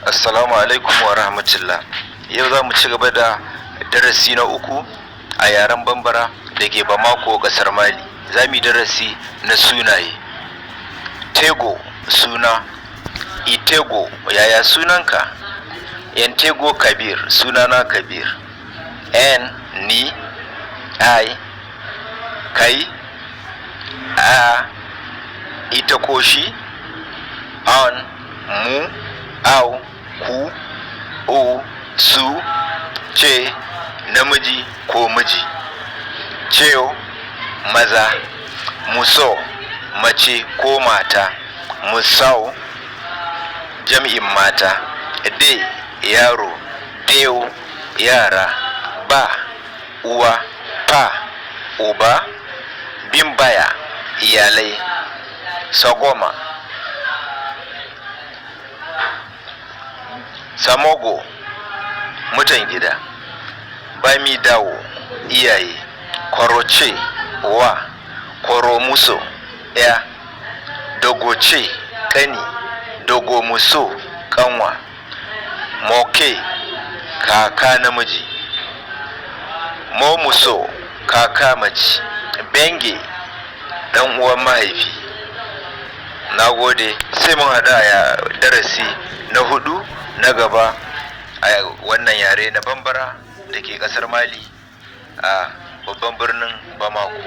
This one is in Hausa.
Assalamu alaikum wa rahmatullah. Yau za mu ci gaba da darasi na uku a yaren Bambara da ke Bamako, ƙasar Mali. Za mu yi darasi na sunaye. Tego suna, Itego yaya sunanka? Yantego Kabir, sunana Kabir. N ni, I kai, a ita ko shi, on mu, au ku, o su, ce namiji ko miji, ceo maza, muso mace ko mata, musau jam'in mata, de yaro, deo yara, ba uwa, pa uba, bimbaya iyalai, sagoma, samogo mutan gida, bami dawo iyaye, koroce wa, koromuso ya, dogoce kani, dogomuso kanwa, moke kaka namiji, momuso kaka mace, benge dan uwan mahaifi. Na gode, sai mun haɗu a darasi na hudu na gaba a wannan yare na Bambara da ke ƙasar Mali a babban birnin Bamako.